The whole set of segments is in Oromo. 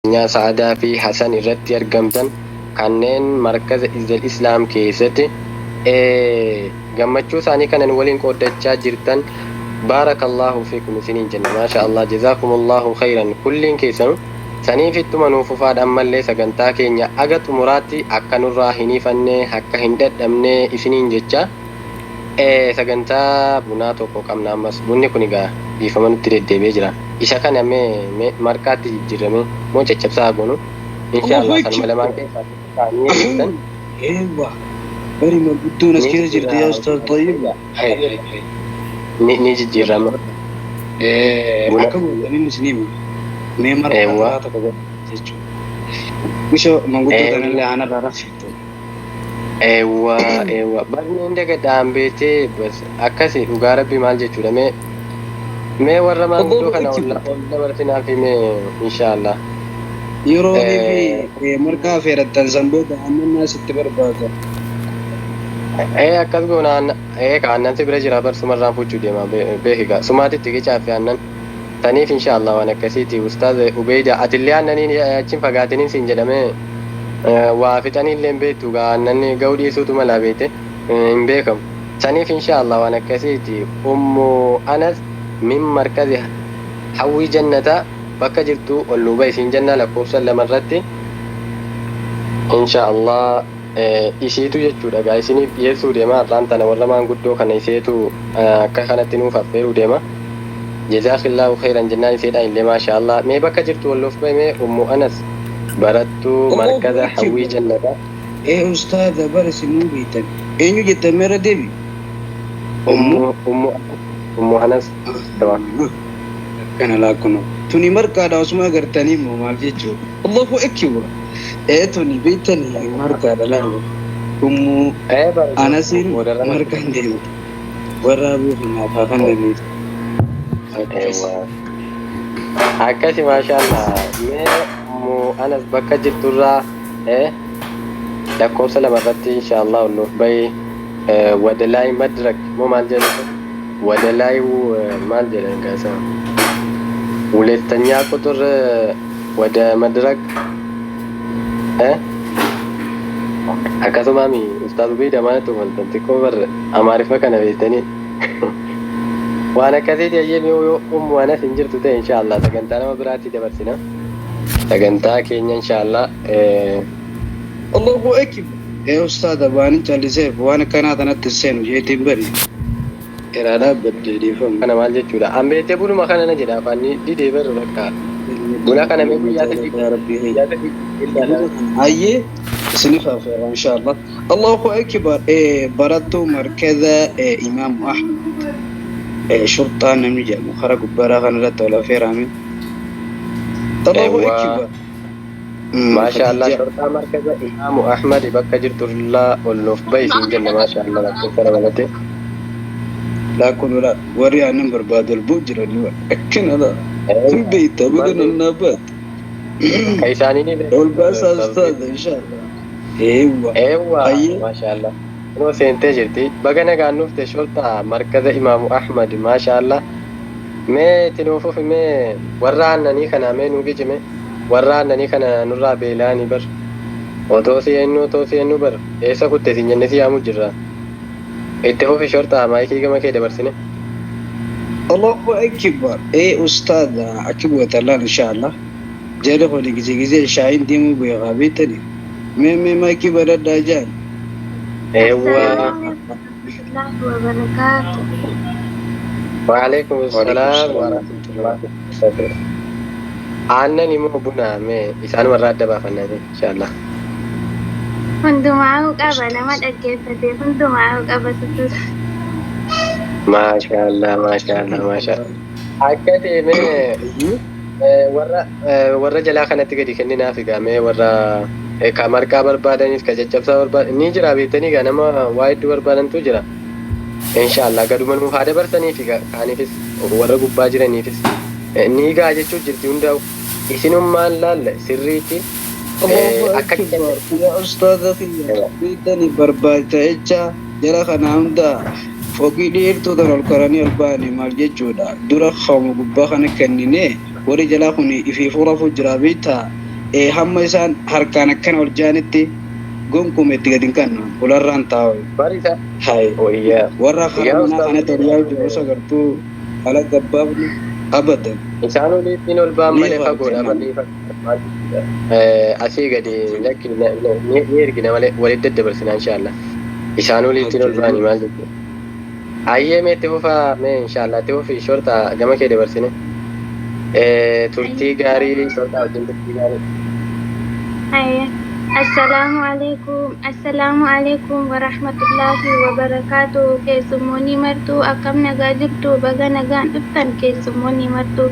Keenyaa Sa'adaa fi Hasan irratti argamtan, kanneen markaza Izzal Islaam keessatti gammachuu isaanii kana nu waliin qooddachaa jirtan, baarakallaahu fiikum isiniin jenna. Maasha Allah, jazaakumullahu khayran kulliin keessanu. Saniif ittuma nuuf fufaadha. Ammallee sagantaa keenya aga xumuraatti akka nurraa hin hifanne, akka hin dadhabne isiniin jecha, sagantaa bunaa tokko qabna. Ammas bunni kun egaa dhiifama nutti deddeebi'ee jira. Isa kana mee marqaatti jijjiirrame moo caccabsaa haa goonu? Insha Allah sanuma lamaan keessaa tokko kaa'anii eeggattan. Eewwa. Bari maguddoon as Ni keessa jirti yaa jijjiirra. Ustaaz Tayyib. Ni jijjiirama. Buna. Akka gootaniin isin hima. Mee marqaa taraa tokko godha jechuudha. Bishoo manguddoo tanallee aanarraa rafiftu. Eewwa, eewwa. Barni hin dagadhaan beektee bas akkasi. Dhugaa rabbi, maal jechuudha, mee warra maanguddoo kana ol ol dabarsinaa fi mee insha Allah. Yeroo fi marqaa affeerattan san booda aannan sitti barbaada. Akkas goona. Ka aannan si bira jira bar, sumarraan fuuchuu deema beekiga, sumaatitti qicaafi aannan saniif. Insha Allah waan akkasiiti. Ustaaz Ubeyda, atillee aannaniin achiin fagaatiniin siin jedhame. Waa fixanii illee hin beektu gaa, aannan ga'uu dhiisuutu malaa beekte, hin beekamu. Saniif insha Allah waan akkasiiti. Ummu Anas min markazi Hawwii Jannataa bakka jirtu ol nuu bahi siin jennaa. Lakkoofsa 2 irratti insha Allah isiitu jechuudha gaa isiniif dhiyeessuu deema. Har'aan tana warra maanguddoo kana iseetu akka kanatti nuuf affeeruu deema. Jazaakillaahu khayran jennaan iseedhaan illee. Maasha Allah, mee bakka jirtu walloof bahi mee, Ummu Anas, barattuu markaza Hawwii Jannataa. Ee ustaaza, bara isinuu beektan. Eenyu jettan meerra deebi? Ummu Ummu Anas tawa. Kana laakkunu. Tuni marqaadha osuma agartanii immoo maal jechuudha? Allahu akbar. Ee, tuni beektanii marqaadha laalu. Ummu Ee bara Anasiin boodarra marqaan deemte. Warra abuu kanaaf haa kennaniif. Eewwa. Akkasi, maasha Allah. Mee Ummu Anas bakka jirturraa lakkoofsa 2 irratti insha Allah ol nuuf bahi. Wadalaay madrak moo maal jedhu, wadalaay maal jedhan gaasa, ሁለተኛ ቁጥር ወደ መድረክ akkasumaami. Ustaaz Ubeeyda, maaltu faltan xiqqoo bar Amaariffa kana beektanii waan akkasiiti. Ayyee, yoo Ummu Anas hin jirtu ta'e, insha Allah sagantaa nama biraatti dabarsina sagantaa keenya insha Allah. Allahu akbar. Ee ustaada, waan hin calliseef waan akkanaa tanatti hin seenu jeetiin bari. Irraa dhaabbadde, dhiifama. Kana maal jechuudha? An beektee bunuma kana na jedha, afaan didee barru bakka buna kana mee guyyaa 3 Yaa Rabbii. guyyaa 3 ilaala. Hayyee, isiniif hafeera insha Allah. Allahu akbar. Barattuu markaza Imaamu Ahmad. Shurxaa namni jedhamu karaa gubbaadhaa kanarratti ol affeerame. Allahu Eewwa. akbar. Maasha Allah. Khadija. Shorxaa markaza Imaamu Ahmad bakka jirturraa ol nuuf bahi siin jenna. Maasha Allah, lakkoofsa dabalate. Laakkun ola warri aannan barbaadu ol bu'u jiranii akkana laa. Hin beekta baga nannaa baate. Ka isaanii ni Ol baasaa ustaaza insha Allah. Eewwa. Eewwa. Hayyee. Maasha Allah. Kunoo seentee jirti. Baga nagaan dhufte, shorxaa markaza Imaamu Ahmad. Maasha Allah. Mee itti nuuf fufi, mee warra aannanii kana mee nuu qicime. Warra aannanii kana nurraa beela'anii bar. Otoo si eenyu bar eessa kutte siin jennee si yaamu jirra. Itti fufi shorxaa, maayikii gama kee dabarsine. Allahu akbar. Ee ustaaza, akki gootallaan insha Allah. Jala kuni gizee gizee shaayiin deemuu beekaa beektani. Mee mee maayikii badhadhaa jaan. Eewwa. السلام عليكم ورحمة الله وبركاته. وعليكم السلام ورحمة ورحمة الله وبركاته. Aannan immoo buna, mee isaan warra adda baafannaa insha Allah. Hundumaa'uu qaba, nama dhaggeeffateef hundumaa'uu qaba tutus. Maasha Allah, maasha Allah, maasha Allah. Akka ta'e mee warra jalaa kanatti gadi kenninaaf egaa, mee warra ka marqaa barbaadanis, ka caccabsaa barbaadan ni jira beektanii egaa, nama waa hedduu barbaadantu jira. Insha Allah gaduma nuuf haa dabarsaniif egaa, kaaniifis warra gubbaa jiraniifis ni gaa jechuu jirti hundaa'u. Isinummaan laalla sirriitti Allahu akka akbar. Yaa ustaaza kiyya, beektani barbaachisa jecha jara kana hunda foqii dheertuu tan ol karanii ol ba'anii maal jechuudha. Dura kama gubbaa kana kennine, warri jalaa kun ifiifuu rafuu jira beektaa. Hamma isaan harkaan akkana ol jaanitti gonkume itti gadi hin kannu ularraan taa'u. Barisa. Haye. Wayyaa. Warra Yaa karaa manaa ustaaz. Kanatti ol yaa'u jiru osoo gartuu ala gabbaafnu abadan. Isaan oliittiin ol ba'an Ni malee fagoodha. kennan. Balli asii gadi lakki ni ergina malee walitti daddabarsina inshallah. Isaan oliittiin ol ba'anii maal jechuudha. Ayyee, mee itti fufaa, mee inshallah itti fufi, shorta gama kee dabarsine. Turtii gaarii shortaa wajjin, turtii gaarii. Ayya. Assalaamu alaikum. Assalaamu alaikum warahmatullahi wabarakaatu. Keessummoonni martuu akkam nagaa jirtu? Baga nagaan dhuftan keessummoonni martuu.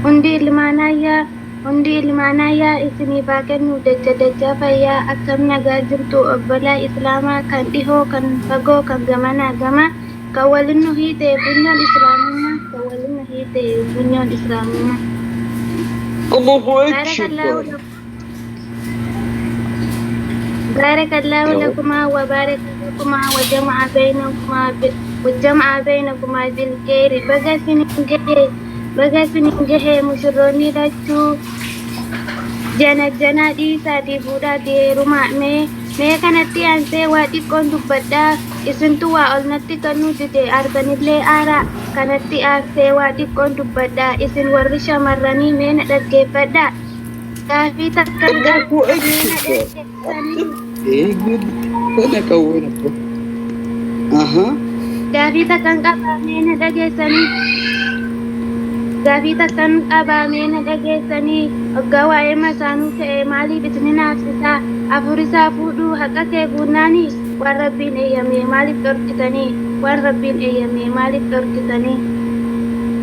Hundi ilmaanayyaa, hundi ilmaanayyaa isiniif haa kennu dacha dachaa fayyaa. Akkam nagaa jirtu obbolaa islaamaa, kan dhihoo, kan fagoo, kan gamanaa gama, kan walin nu hiite funyoon islaamummaa, kan walin nu hiite funyoon islaamummaa. Allahu Barakallahu akbar. lakum. بارك الله لكما وبارك لكما وجمع بينكما وجمع بينكما بالخير. Baga sinin gahe, baga sinin gahe. Mushiroonni lachuu jana jana dhiisaatii fuudhaatii heerumaa. Mee kanatti aansee waa xiqqoon dubbadhaa. Isintu waa ol natti kennuu dide, arganillee aaraa. Kanatti aansee waa xiqqoon dubbadhaa. Isin warri shamarranii mee na dhaggeeffadhaa. Gaafii takka Allahu mee na akbar. dhaggeessanii. Eegud kana qawween abbo. Aha. Gaafii takkan qabaa, mee na dhageessanii. Gaafii takkan qabaa, mee na dhageessanii. Hoggaa waa'ee masaanuu ka'e maaliif isin naafsisaa? Afur isaa fuudhuu haqa kee guunnaanii, waan rabbiin eeyyame maaliif dhorkitanii? Waan rabbiin eeyyame maaliif dhorkitanii?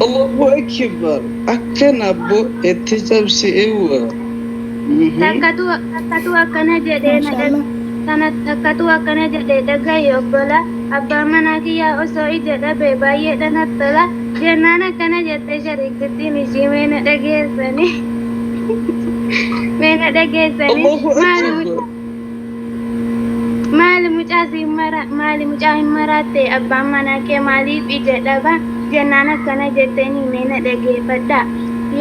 Allahu akbar. Akkana abbo, itti cabsi eewwa. Takkatu akkana jedhee na Maashaallah. Sana takkatu akkana jedhee, dhagaye obbola, abbaan manaa kiyyaa osoo ija dhabe baay'ee natti tola jennaan, akkana jette shariiktittiin ishii, mee na dhageessanii, mee na dhageessanii. Allahu Maali akbar. Mucaa maali, mucaa siin mara maali, mucaa hin maraatte, abbaan manaa kee maaliif ija dhaba jennaan, akkana jetteeni, mee na dhageeffadha: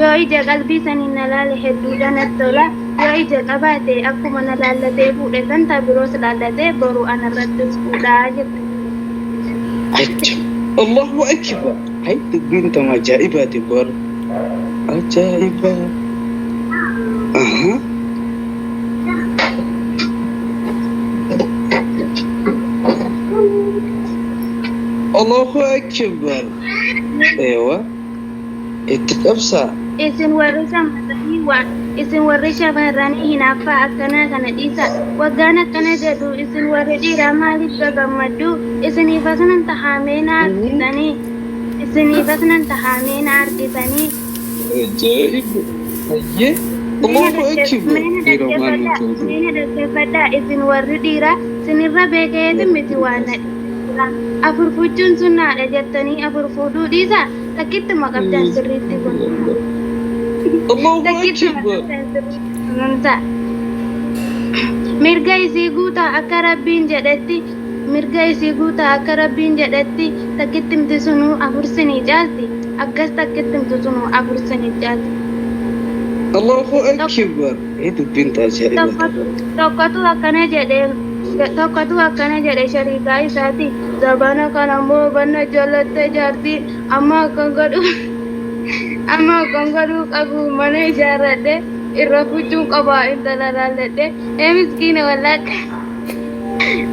yoo ija qalbii saniin na laale hedduudha natti tola, yoo ija qabaate akkuma na laallatee fuudhe san ta biroos laallatee boru anarrattis fuudhaa jette. Ajab. Allahu akbar. Hay, dubbiin tama ajaa'ibaati bar. Ajaa'iba. Aha. Allahu akbar. Eewa. Itti cabsaa. Isin warri shamarranii waan isin warri shamarranii hinaaffaa akkanaa kana dhiisa. Waggaan akkana jedhu, isin warri dhiiraa maaliif gagammaddu? Isiniif asnan tahaamee na argitanii, isiniif asnan tahaamee na argitanii. Ajaa'iba. Hayyee. Allahu akbar. Mee na Dhiiroo maal dhaggeeffadhaa, nuti mee na dhaggeeffadhaa. Isin warri dhiiraa sinirra beekeeti miti waan na dhiiraa. Afur fuuchuun sunnaadha jettanii afur fuudhuu dhiisa, takkittuma qabdan sirriitti kun. Allahu Takkittuma akbar. qabdan sirriitti kunuunsa. Mirga isii guutaa akka rabbiin jedhetti, mirga isii guutaa akka rabbiin jedhetti. Takkittimti sunuu afur sinii caalti, akkas takkittimti sunuu afur sinii caalti. Allahu akbar. Ee, dubbiin ajaa'ibaati. Tokkotu akkana jedhe, tokkotu akkana jedhe shariikaa isaati: zabana kana immoo banna jallatte jaartii, amma akkan godhu, amma akkan godhuu qabu, mana ijaarradhe irra fuchuun qaba intala laalladhe. Ee miskiina, wallaaqa,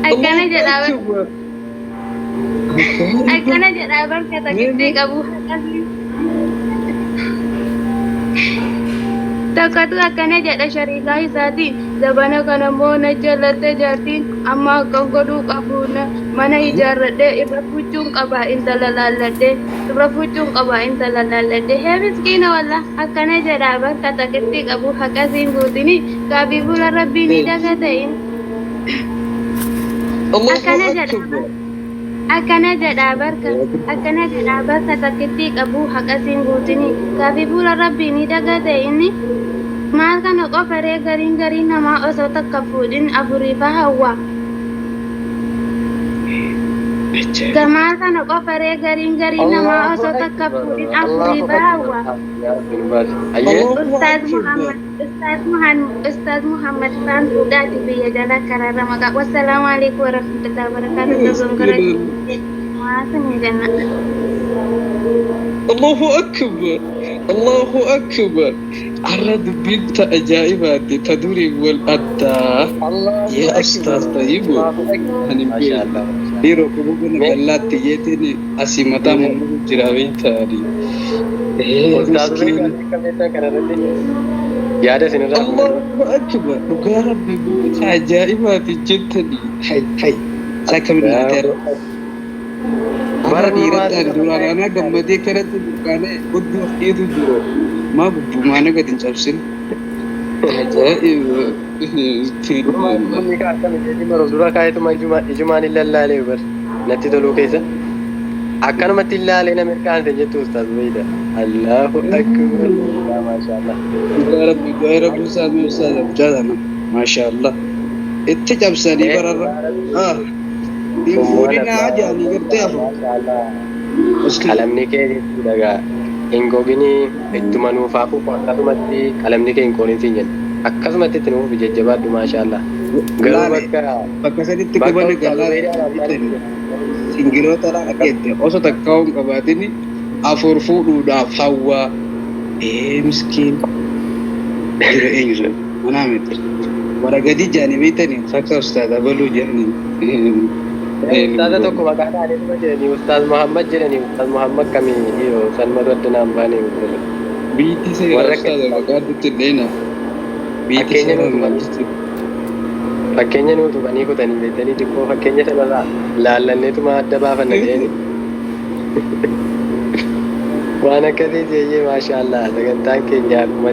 akkana Allahu jedhaa bar. akbar. Ajaa'iba. Akkana jedhaa barka takkitti qabu akkasii. Tokkotu akkana jedha shariikaa isaatiin: zabana kana immoo na jallatte jaartiin, amma akkan godhuu qabu, mana ijaarradhe irra fuchuun qaba intala laalladhe, irra fuchuun qaba intala laalladhe. Hee miskiina, walla, akkana jedhaa bakka takkitti qabu akkasiin guutini gaabii fuula rabbii ni dagata'in. Allahu Akkana jedha. akbar. Akkana jedhaa barka, akkana jedhaa bakka takkitti qabu haqasiin guutini gaabii fuula rabbii ni dagate. Inni maal kana qofa ree? Gariin gariin namaa osoo takka fuudhin afuriifa hawwa. Ajaa'iba. Gamaa kana qofa ree? Gariin gariin namaa Allahu osoo takka akbar. fuudhin Allahu afuriifa akbar. hawwa. Yaa Rabbi nu baasi. Ayyee. Allahu Ustaaz akbar. Muhammad, Ustaaz Ustaaz Muhammad Faan fuudhaati biyya jala karaarra maqaa. Wassalaamu alaikum warahmatullahi wabarakatuh. Dogongora maasin jenna. Allahu akbar, Allahu akbar. Arra dubbiin ta ajaa'ibaati, ta durii wal addaa. Allahu Yaa akbar. Ustaaz Tayyibu, Allahu akbar. ani hin Maasha beeku. Allah. Dhiiroo quba Mee gallaatti jeetiin asii mataa mee mummuru jira beektaani. Ee Ustaaz miskiina. Beekaa akka beektan kanarratti yaada isinirraa fudhannu. Allahu akbar, dhugaa rabbi goota ajaa'ibaati jettanii. Hay hay, sakka binnaatee Allahu akbar. Har'a Bara dhiiratti numaatu ani lafa duraan kaa'ee anaa gammadee kanatti burqaanee hudduu of dhiitu jiru. Maa gubbumaana gadi hin cabsin. Ajaa'iba. Durumaa bunni kaa akkami jeetii baruuf dura kaa'eetuma ijumaan hin lallaalee bar natti toluu keessa. Akkanumatti hin laalee na mirkaanse jettu Ustaaz Beeyda. Allahu akbar. Yaa maasha Allah. Dhugaa rabbi du'aa rabbi isaa mi'uusaa jaalana. Maasha Allah. Itti cabsanii Ee bararra. dhugaa rabbi. Ah, hin Ummaan fuudhinaa abbaa jedhanii gartee afur. maasha Allah. Miskiin. Qalamni kee jechuudha gaa hin goginii ittuma nuuf haa fufu, akkasumatti qalamni kee hin qooniin siin jenna. Akkasumatti itti nuuf jajjabaadhu, maasha Allah. Garuu Laale bakka bakka saditti bakka qubana Ustaaz galaa Ubeeydaadhaan maaliif jettanii singiloota argette osoo takka hin qabaatin afur fuudhuudhaaf hawwaa. Ee miskiin jira eenyu sun manaa miti. Warra gadi jaanii beektanii fakka ustaaz abaluu jedhanii. Ustaaza tokko maqaa dhaaniituma jedhanii, Ustaaz Muhammad jedhanii. Ustaaz Muhammad kamii dhiiroo sanmatu adda naan baanee? Biitti seera Warra ustaaza maqaa dutti dheena. Biitti fakkeenya seera nuu tuqanii maaltu. Fakkeenya nuu tuqanii kutanii beektanii, xiqqoo fakkeenya sanarraa laallanneetuma adda baafanna jedhanii. Waan akkasii jeeyyee, maasha Allah, sagantaan keenya akkuma